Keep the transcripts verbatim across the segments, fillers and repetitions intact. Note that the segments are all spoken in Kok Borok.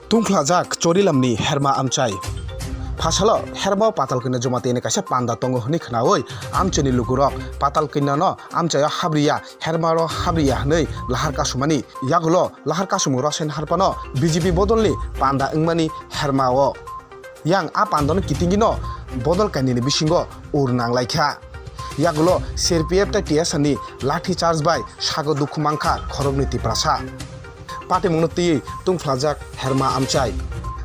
Tungphlajak Chorilamni Herma Amchai. Phasalo Hermao Patal Kanya Jomati ni kaisa panda tongo hwnwi khnaui amchaini lukurok Patal Kanyano amchaio habriya, Hermaro habriya hwnwi lahar kasumani. Yagulo lahar kasumung Rosen Harpano B J P bodolni panda wngmani Hermao. Yang a pandano kitingino bodol kainwini bisingo ur nanglaikha. Yagulo C R P F tei T S R ni lathi charge bai sago dukhu mankha khoroknwi Tiprasa. Patimungno twiwi tungphlajak Herma Amchai.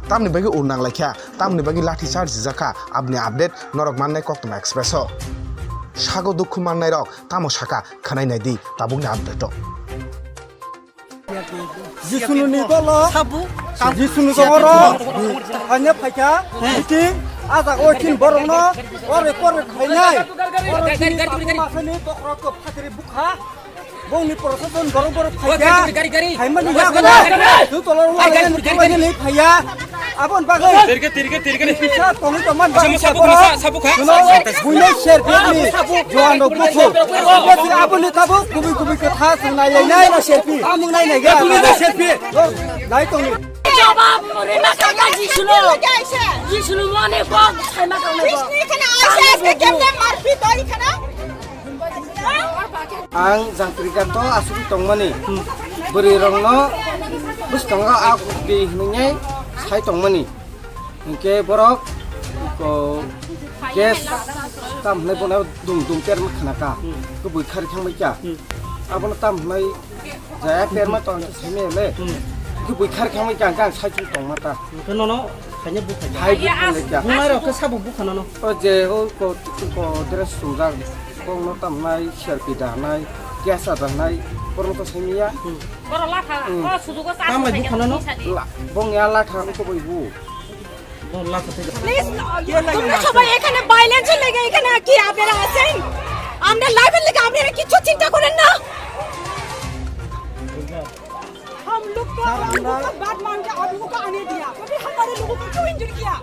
Tamni bagwi ur nanglaikha, tamni bagwi lathi charge rijakha, aboni update norok mannai Koktwma Express o. Sago dukhu mannairok tamo sakha, khwnai naidi tabukni update o. Jisunu ni dolo, Sabu, Jisunu dogoro, hanya phaikha, meeting, ajak o chin borokno, ore kore khainai, oro chini Sabu masani bokhorok ko phatri bukha, bongni proseson borok borok phaikha, gari, gari, gari. Phaimani yago, tu tolor wala ni phaiya. Aboni bagwi tirga, tirga, tirga ni. Kisa tongwi tongmani bagwi Sabu, Sabu, Sabu kha. Juno buino share biyakni juan rok bukhu. Biyakni aboni tabuk kubui kubui kwtha chwng nai lai nai. Selfie. Tamung nai nai ga. Selfie. Nai tongni. Jawab mori ma kaka Jisuno. Jisuno mone bok sai ma kang bo. Jisuni khana aisa aisa kemne marpit oi khana. Ang jangkri gato asugwi tongmani. Bwrwi rokno bwskango a di hwnwi sai tongmani. Hinkhe borok ko gas tam hwnwi bono dum dum ter ma khna ka. Kubui khari thangbai kha. Abono tam hwnwi jaya ter ma tong se simi le. Kubui khari thangbai kha, ang sai chung tong ma ta. Hinkhe nono khaina bukha. Hai bukha le kha. Bunai rok khe sabo bukha nono. O je o ko ko dress sumjak. Bongno tamnai, C R P dahnai, kesa dahnai, borokno to simiya. Borok lakha, Hmm. o sujugo sa Tamai sa bukha nono? Sa di. La-, bong ya lakha, ungko bai bu. Bong lakha thai. Please, তোমরা সবাই এখানে ভায়োলেন্সের লেগে এখানে কি আপনারা আছেন? আমরা লাইভের লেগে আপনারা কিছু চিন্তা করেন না? हम लोग तो, हम लोग को बात मान के आप लोगों को आने दिया, कभी हमारे लोगों को क्यों इंजर किया?